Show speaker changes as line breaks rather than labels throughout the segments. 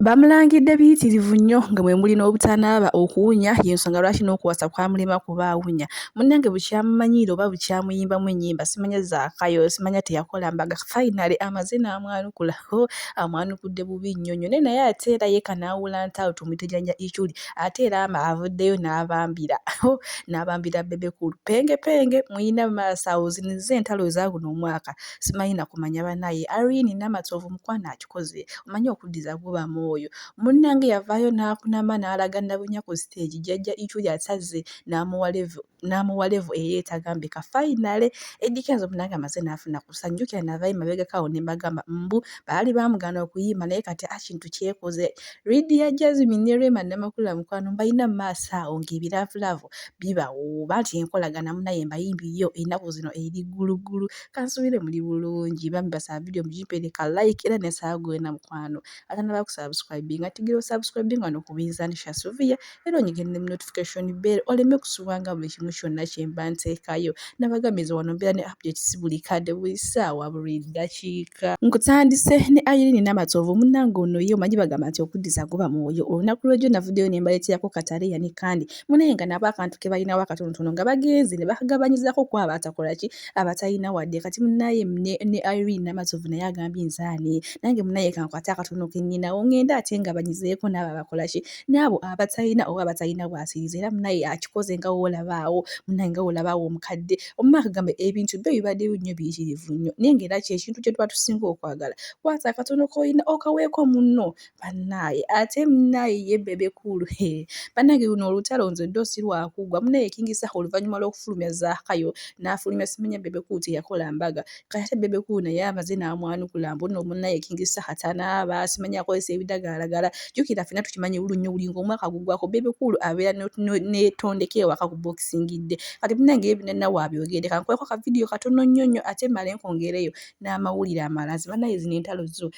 Bamulangidde biyitirivu nnyo nga mwe muli n'obutanaaba, okuwunya y'ensonga lwaki n'okuwasa kwamulema kuba awunya. Munnange bukyamumanyiira oba bukyamuyimbamu ennyimba simanya Zaakayo, simanya teyakola mbaga finally amaze n'amwanukula ho amwanukudde bubi nnyo nnyo naye naye ate era ye kanaawula ntalo tumuyite Jjajja Ichuli ate era avuddeyo n'abambira ho n'abambira Bebe Cool penge penge muyina mu maaso awo zino zo entalo eza guno omwaka simanyi na kumanya bannaaye Irene Namatovu mukwano akikoze omanyi okuddiza guba mwoyo. Munnange yavaayo n'akunama n'alaga Nabunya ku siteegi Jjajja Ichuli asazze n'amuwa level n'amuwa level eyeetagambika. Finally Eddy Kenzo munnange amaze n'afuna ku ssanyu. Jjukira navaayo emabegako awo ne mbagamba mbu baali baamugaana okuyimba naye kati akintu kyekoze. Lydia Jazmine ne Rema Namakula mukwano mbalina mu maaso awo ng'ebiraavulaavu bibawuuba nti enkolagana munnaye mbayimbi yo ennaku zino eri gguluggulu. Kansuubire muli bulungi bambi basaba video mugimpeere ka like era ne nsaba gwena mukwano atanaba kusubscribinga tigira osubscribinga wano ku Binzanisha Sylvia era onyige ne notification bell oleme kusubwanga buli kimu kyonna kye mba nteekayo. Nabagambye nze wano mbeera ne updates buli kadde buli ssaawa buli ddakiika. Nkutandise ne Irene Namatovu munnange ono ye omanyi bagamba nti okuddiza guba mwoyo. Olunaku lw'ejjo navuddeyo ne mbaleeterako Kataleya ne Kandi munaye nga nabo akantu ke balinawo akatonotono nga bagenze ne bakagabanyizaako ku abo abatakola ki abatalina wadde. Kati munnaye ne Irene Namatovu naye agambye nze ani nange munnaye kankwate akatono ke nninawo ŋŋende ate ngabanyizeeko n'abo abakola ki n'abo abatalina oba abatalina bwasiriza era munnaye akikoze nga w'olaba awo munnaye nga w'olaba awo omukadde omumaaka agamba ebintu byo bibadde nnyo biyitirivu nnyo naye ng'era kye kintu kye tuba tusinga okwagala kwata akatono k'olina okaweeko munno Bannaaye ate munaaye ye Bebe Cool hee bannange luno olutalo nze ddo si lwakuggwa munaaye King Saha oluvannyuma lw'okufulumya Zaakayo n'afulumya simanya Bebe Cool teyakola mbaga kati ate Bebe Cool naye amaze n'amwanukula mbu nno munaaye King Saha tanaaba simanya akozesa ebidagalalagala jjukira ffenna tukimanyi bulunnyo buli ng'omwaka guggwako Bebe Cool abeera n'etondeka ewaka ku Boxing Day kati munnange ebyo byonna waabyogedde kankuweeko ka vidiyo katono nnyo nnyo ate mmale nkwongereyo n'amawulire amalala bannaaye zino entalo zo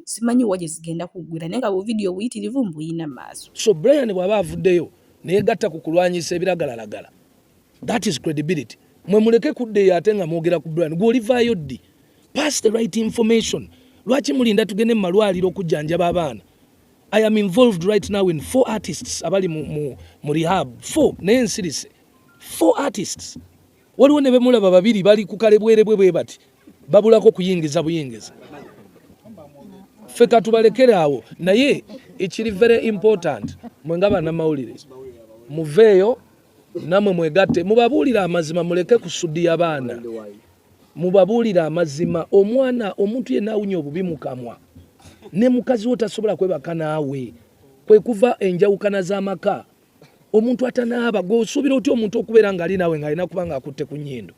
simanyi wa gye zigenda kuggwera naye nga bu vidiyo buyitirivu mbuyina maaso.
So Brian bw'aba avuddeyo neyegatta ku kulwanyisa ebiragalalagala, that is credibility. Mwe muleke kudda eyo ate nga mwogera ku Brian, gwe olivaayo ddi? Pass the right information. Lwaki mulinda tugende mu malwaliro okujjanjaba abaana? I am involved right now in four artists abali mu rehab, four, naye nsirise. Four artists. Waliwo ne bemulaba babiri bali ku kalebwerebwe bwe bati babulako kuyingiza buyingiza. Ffe katubalekere awo, naye ekiri very important mwe nga bannamawulire muveeyo namwe mwegatte mubabuulire amazima, muleke kusudiya baana, mubabuulire amazima. Omwana omuntu yenna awunya obubi mu kamwa ne mukazi wo tasobola kwebaka naawe, kwe kuva enjawukana z'amaka. Omuntu atanaaba gw'osuubira otya omuntu okubeera ng'ali naawe ng'alina kuba ng'akutte ku nnyindo?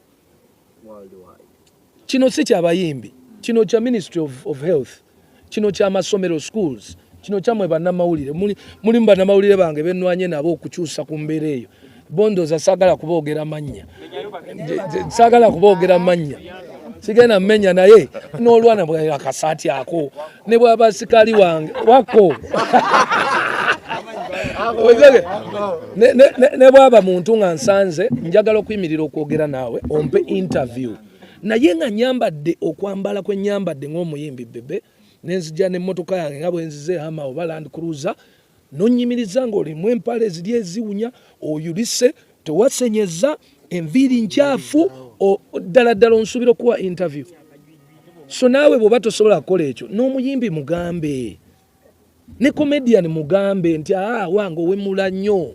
Kino si kyabayimbi, kino kya Ministry of Health, kino kyamasomero schools, kino kyammwe bannamawulire. Mulimu bannamawulire bange bennwanye nabo okukyusa ku mbeera eyo. Bondooza saagala kuboogera mannya, saagala kuboogera mannya, sigenda mmenya, naye n'olwana akasaati ako ne bwaba sikaali wange wako ne bwaba muntu nga nsanze njagala okuyimirira okwogera naawe ompe interview, naye nga nyambadde okwambala kwe nyambadde ng'omuyimbi Bebe, nenzija n'emmotoka yange nga bwe nzize Hummer oba Land Cruiser, nonyimiriza ng'olimu empale eziri eziwunya, oyulise, tewasenyeza, enviiri nkyafu, ddala ddala onsuubira okuwa interview? So naawe bw'oba tosobola kukola ekyo, n'omuyimbi mugambe, ne comedian mugambe nti aa wange owemula nnyo,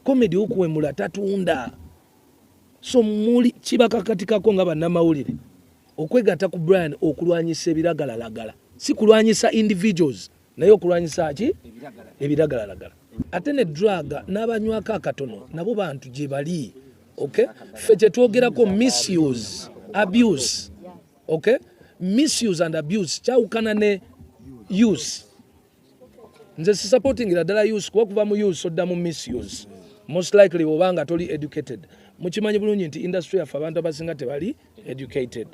comedy okuwemula tatunda. So muli kibakakatikako nga bannamawulire okwegatta ku Brian okulwanyisa ebiragalalagala, si kulwanyisa individuals, naye okulwanyisa ki ebiragalalagala. Ate ne drug n'abanywako akatono nabo bantu gye bali. Okay, ffe kyetwogerako misuse, abuse. Okay, misuse and abuse kyawukana ne use. Nze sisupportingira ddala use, kuba kuva mu use odda mu misuse most likely oba nga toli educated. Mukimanyi bulungi nti industry yaffe abantu abasinga tebali educated,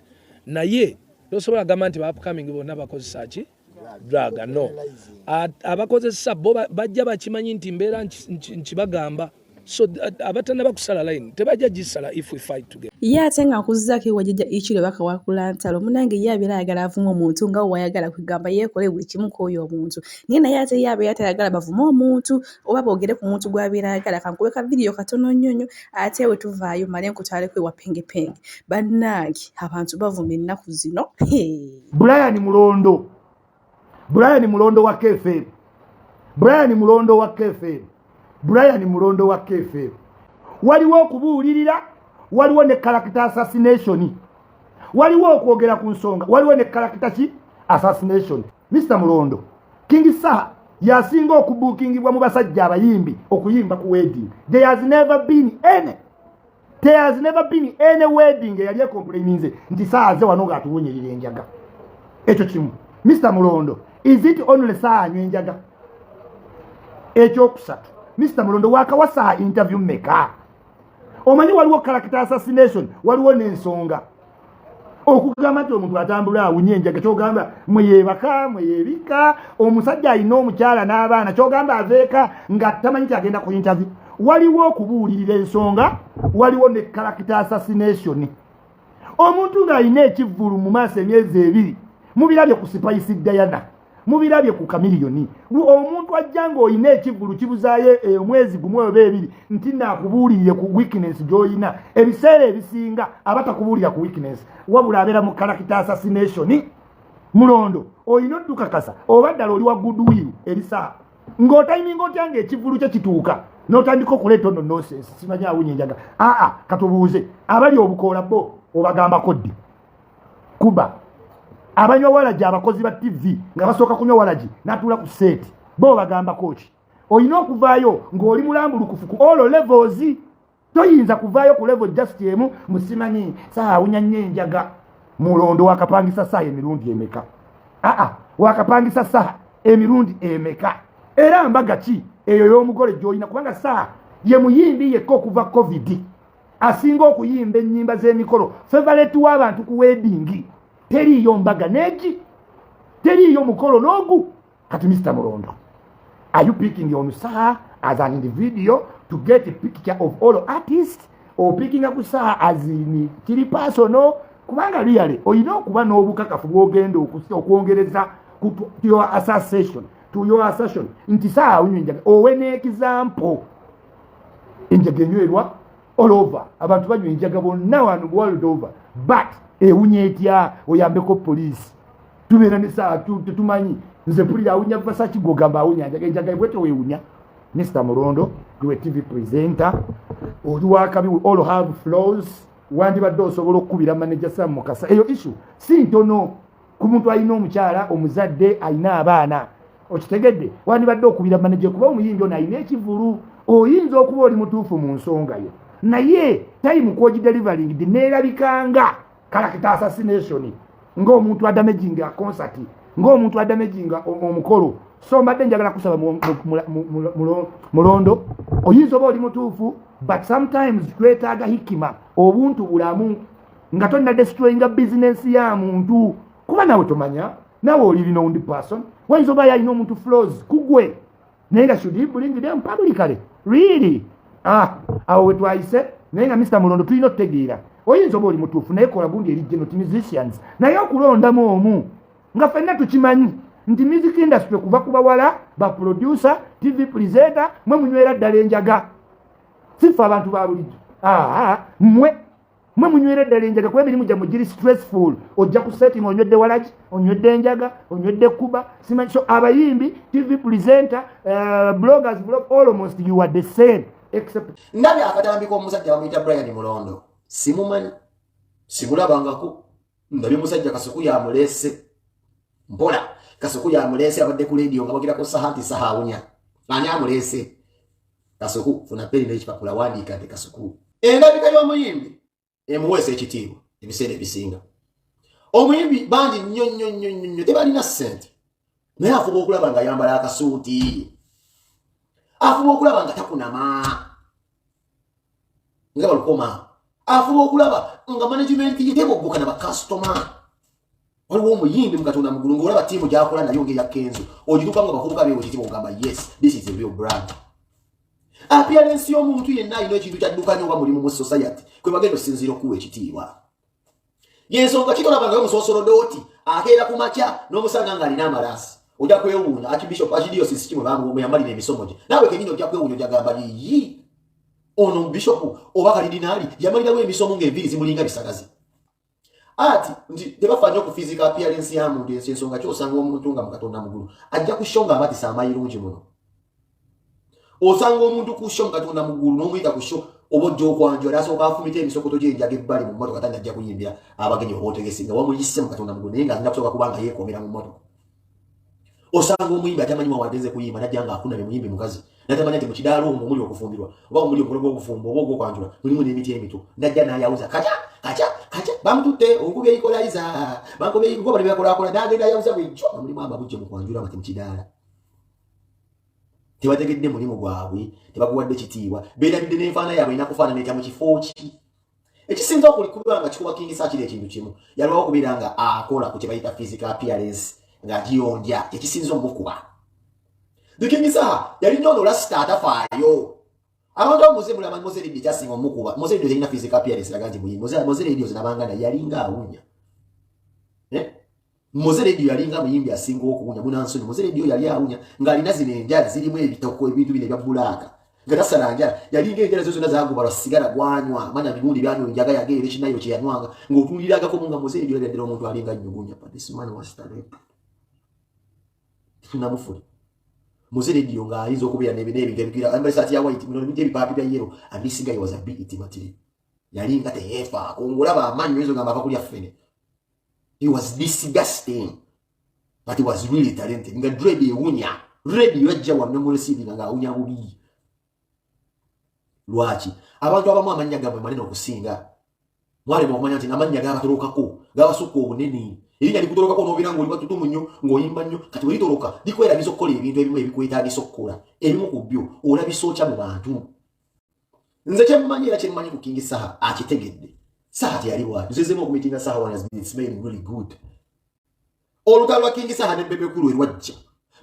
naye tosobola gamba nti ba upcoming bonna bakozesa ki drug. No, abakozesa bo bajja bakimanyi nti mbeera nkibagamba. So abatanaba kusala line tebajja gisala if we fight together.
Ye ate nga nkuzzaako ewa Jjajja Ichiro bakawakula ntalo, munnange ye abeera ayagala avume omuntu nga w'ayagala, kwegamba yeekole buli kimu kw'oyo omuntu. Naye ate ye abeera tayagala bavume omuntu oba boogere ku muntu gw'abeera ayagala. Kankube ka vidiyo katono nnyo nnyo ate bwe tuvaayo mmale nkutwaleko ewa Pengepenge. Bannange abantu bavuma ennaku zino.
Brian Mulondo, Brian Mulondo wa KFM, Brian Mulondo wa KFM, Brian Mulondo wa KFM. Waliwo okubuulirira, waliwo ne character assassination, waliwo okwogera ku nsonga, waliwo ne character ki assassination. Mr Mulondo, King Saha yasinga okubuukingibwa mu basajja abayimbi okuyimba ku wedding. There has never been any wedding eyali ecomplaininze nti Saha ze wano ng'atuwunyirira enjaga. Ekyo kimu. Mr Mulondo, is it only Saha anywa enjaga? Ekyokusatu, Mr Mulondo, wakawa Saha interview meka? Omanyi waliwo character assassination, waliwo n'ensonga. Okugamba nti omuntu atambula awunye enjaga, kyogamba mweyebaka mweyebika, omusajja alina omukyala n'abaana, kyogamba aveeka nga tamanyi kyagenda ku interview. Waliwo okubuulirira ensonga, waliwo ne character assassination. Omuntu ng'alina ekivvulu mu maaso emyezi 2, mubirabye ku Spice Diana, mubirabye ku Chameleone. Omuntu ajja ng'olina ekivvulu kibuzaayo omwezi gumu oba 2 nti naakubuulirire ku weakness gy'olina. Ebiseera ebisinga aba takubuulira ku weakness, wabula abeera mu character assassination. Mulondo, olina oddukakasa oba ddala oli wa goodwill eri Saha, ng'otayiminga otya ng'ekivvulu kye kituuka n'otandika okuleeta ono nonsense, simanyi awunya enjaga. Aa, katubuuze abali obukoola bo obagambako ddi? Kuba abanywa walagi, abakozi ba TV nga basooka kunywa walagi n'atuula ku set, bo obagambako ki? Olina okuvaayo ng'oli mulambulukufu ku all levels. Toyinza kuvaayo ku level just emu, musimanyi Saha awunya nnyo enjaga. Mulondo, wakapangisa Saha emirundi emeka? Aa, wakapangisa Saha emirundi emeka? Era mbaga ki eyo y'omugole gy'olina? Kubanga Saha ye muyimbi yekka okuva COVID asinga okuyimba ennyimba z'emikolo, favorite w'abantu ku wedding. Teriiyo mbaga neegi, teriiyo mukolo n'ogu. Kati Mr Mulondo, are you picking on Saha as an individual to get a picture of all artists, or picking up Saha as in kiri personal? Kubanga really olina okuba n'obukakafu bw'ogenda okwongereza to your association, to your assertion nti Saha awunywa enjaga. Owe n'example. Enjaga enywerwa all over, abantu banywa enjaga bonna wano world over, but ewunya etya? Oyambeko poliisi, tubeera ne saa tetumanyi. Nze mpulira awunya Versace, gwogamba awunya njaga. Enjaga bwetyo weewunya? Mr Mulondo, gwe TV presenter, oli wakabi, we all have flaws. Wandibadde osobola okukubira manager Sam Mukasa. Eyo issue si ntono ku muntu alina omukyala omuzadde, alina abaana, okitegedde? Wandibadde okubira manager, kuba omuyimbi ono alina ekivulu. Oyinza okuba oli mutuufu mu nsonga yo, naye time kwogidelivering neerabikanga character assassination, ng'omuntu adamaginga concert, ng'omuntu adamaginga omukolo. So mbadde njagala kusaba, Mulondo, oyinza oba oli mutuufu, but sometimes twetaaga hikima, obuntu bulamu, nga tolina destroyinga bizinensi ya muntu, kuba nawe tomanya, nawe oli renowned person. Wayinza oba yalina omuntu flaws kugwe, naye nga should he bring them publicly, really? Ah, awo we twayise. Naye nga Mr Mulondo, tulina otutegeera, oyinza oba oli mutuufu, naye kola gundi eri general musicians, naye okulondamu omu nga ffenna tukimanyi nti music industry kuva ku bawala ba producer, TV presenter, mwe munywera ddala enjaga, sife abantu ba bulijjo. Aa, mwe munywera ddala enjaga, kuba emirimu gyammwe giri stressful. Ojja ku setting onywedde walaki, onywedde enjaga, onywedde kuba simanyi. So abayimbi, TV presenter, bloggers, blog, almost you are the same except
Ndabye akatambi k'omusajja bamuyita Brian Mulondo. Simumanyi, simulabangako. Ndabye musajja Kasuku yamuleese mpola. Kasuku yamuleese, abadde ku lediyo nga bogerako Saha nti Saha awunya. Ani amuleese? Kasuku, funa peni n'ekipapula, wandiika nti Kasuku. Endabika y'omuyimbi emuweesa ekitiibwa. Ebiseera ebisinga omuyimbi bangi nnyo nnyo nnyo nnyo nnyo tebalina ssente, naye afuba okulaba nga ayambala akasuuti, afuba okulaba nga takunama nga balukoma, afuba okulaba nga management ye teboggoka na bakasitoma. Waliwo omuyimbi mukatonda mugulu ngaolaba ttiimu gyakola nayo ngaeya Kenzo, ogituuka nga bavubuka beewo ekitiibwa, ogamba, "Yes, this is a real brand." Appearance y'omuntu yenna alina ekintu kyaddukanya oba mulimu mu society kwe bagenda osinziira okuwa ekitiibwa. Yensonga kitolabangayo musoosolodooti akeera ku makya n'omusanga ng'alina amalaasi, ojja kwewuunya. Archbishop, archdiocese kimwe bamuyamalira emisomo gye, naawe kenyini ojja kwewuunya, ojja gamba, "Yiyi, ono bishopu oba kalidinaali yamalirawo emisomo ng'enviiri zimulinga bisagazi." Ati nti tebafa nnyo ku physical appearance ya muntu. Ensi ensonga kyosanga omuntu nga mukatonda mugulu ajja ku show nga abatisa amayirungi muno. Osanga omuntu ku show mukatonda mugulu n'omuyita ku show oba ojja okwanjula, asooka afumita emisokoto gy'enjaga ebbali mu mmotoka, tandi ajja kuyimbira abagenyi oba otegese nga wamuyise mukatonda mugulu, naye nga alina kusooka kubanga yeekomera mu mmotoka. Osanga omuyimbi atamanyi wawagenze kuyimba, najja nga akunamye, muyimbi mukazi, natamanya nti mu kidaala omwo omuli okufumbirwa oba omuli omukolo gw'okufumba oba ogwokwanjula mulimu n'emiti emito, najja n'ayawuza kaca kaca kaca, bamututte onkubye equalizer, bankubye goba nebakolakola, n'agenda ayawuza bwejjo nga mulimu amabujje mu kwanjula nga temukidaala. Tebategedde mulimu gwabwe, tebaguwadde kitiibwa, beerabidde n'enfaana yaabwe erina kufaanana etya mu kifo ki. Ekisinza okuba nga kikuba King Saha kiri ekintu kimu, yalwawo okubeera nga akola ku kye bayita physical appearance ng'agiyonja, ekisinza omukuba. The King Saha yalina ono lasita atafaayo. Abantu abo muze mulaba Mowzey Radio, kyasinga omukuba, Mowzey Radio terina physical appearance raga nti muyimbi. Mowzey Radio zinabanga naye yalinga awunya. Eh? Mowzey Radio yalinga muyimbi asinga okuwunya munansonyi. Mowzey Radio yali awunya ng'alina zino enjala zirimu ebitoko, ebintu bino ebya black, nga tasala njala, yalinga enjala zo zonna zaguba lwa sigala gwanywa manya bigundi byanywa enjaga yageera ekinayo kye yanywanga ng'otuulira agakomo nga Mowzey Radio yali ddala omuntu alinga nnyugunya. But this man was talented, tunamufuli Mowzey Radio ng'ayinza okubeera n'ebintu ebikira, ayambala esaati ya white, bino ebintu ebipaapi bya yellow, and this guy was a bit material. Yalinga teyeefaako, ng'olaba amannyo oyinza ogamba ava kulya ffene. He was disgusting, but he was really talented. Nga dread ewunya, radio yajja wano mu receiving nga awunya bubi. Lwaki abantu abamu amannya gammwe manene okusinga? Mwalema okumanya nti amannya gabatolokako, gabasukka obunene. Erinnya likutolokako n'obeera ng'oli watutumu nnyo, ng'oyimba nnyo, kati bwe litoloka likwerabiza okukola ebintu ebimu ebikwetaagisa okukola. Ebimu ku byo olabisa otya mu bantu? Nze kyemmanyi era kyemmanyi ku King Saha, akitegedde. Saha teyali bwati. Nzezemu okumitinga Saha one has been smelling really good. Olutalo lwa King Saha ne Bebe Cool erwajja,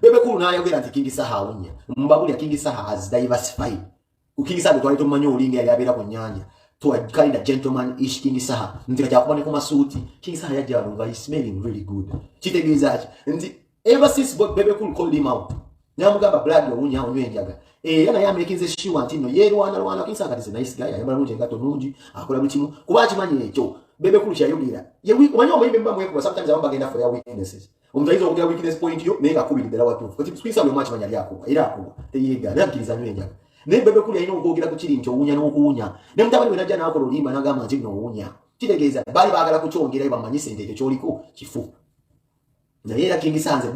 Bebe Cool n'ayogera nti King Saha awunya. Mbabulya, King Saha has diversified. Ku King Saha twali tumanyi olinga yali abeera ku nnyanja to a kind of gentleman ish King Saha nti kati akuba ne ku masuuti. King Saha yajja wano nga he's smelling really good. Kitegeeza ki? Nti ever since Bebe Cool called him out n'amugamba, "Blood, owunya, onywa enjaga," era naye amekinze sure nti nno yeerwana lwana. King Saha kati is a nice guy, ayambala bulungi, engatto nungi, akola buli kimu kuba akimanyi ekyo Bebe Cool kyayogera. Omanyi omuyimbi muba mwekuba, sometimes abamu bagenda for their weaknesses. Omuntu ayinza okwogera weakness point yo naye ng'akubiri ddala watuufu. Kati King Saha buli omu akimanyi ali akuba, era akuba teyeegaana, akkiriza nywa enjaga, naye Bebe Cool alina okwogera ku kiri nti owunya n'okuwunya. Ne mutabani we najja n'akola oluyimba n'agamba nti nno owunya, kitegeeza baali baagala kukyongerayo bamanyise nti ekyo kyoliko kifu. Naye era King Saha nze